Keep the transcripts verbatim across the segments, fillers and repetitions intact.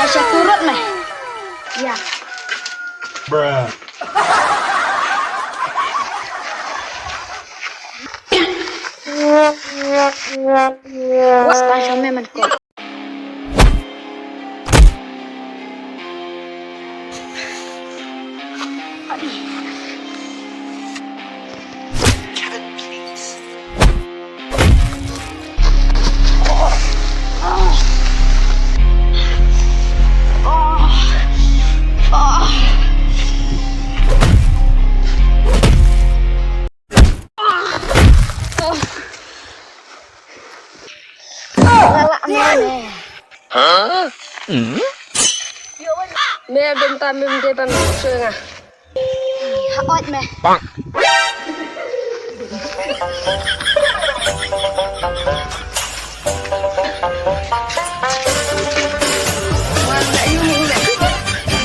Aisha, turut meh. Ya. Bruh. Wah, Aisha, meh man ko. Me bynta mem de ban shu nga. Ha ot me.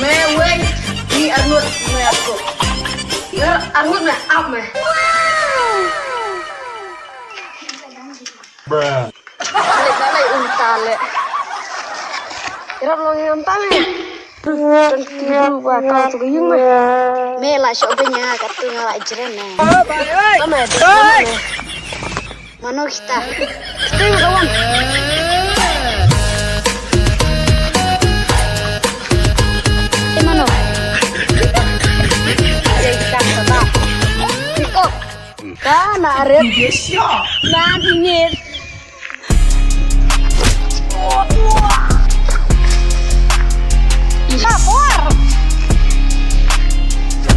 Me wei ni arngut me aku. Ngar arngut me ap me. Bruh. Leh, leh, leh, um, ta leh. Irap long ngam ta leh. Kan ki bru ba kau tu ka yung meh. Me la shok be nya ka tu nga la jren ne. Ta me, ta me. Mano kita? Kita yung kawan. Eh, mano? Ya, kita, kita. Pick up. Ka na rit. Na nit. Ka por.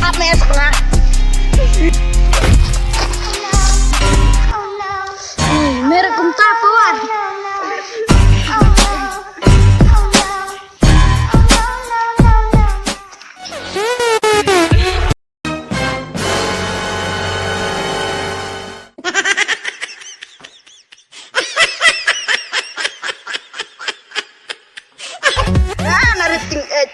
Ap me sa na. Mere kumta por. Ah, na riting et.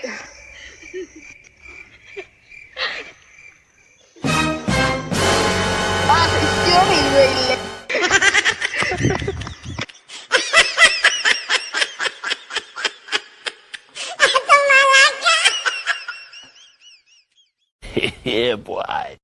Ah, sa istiori wei le. Yeah, boy.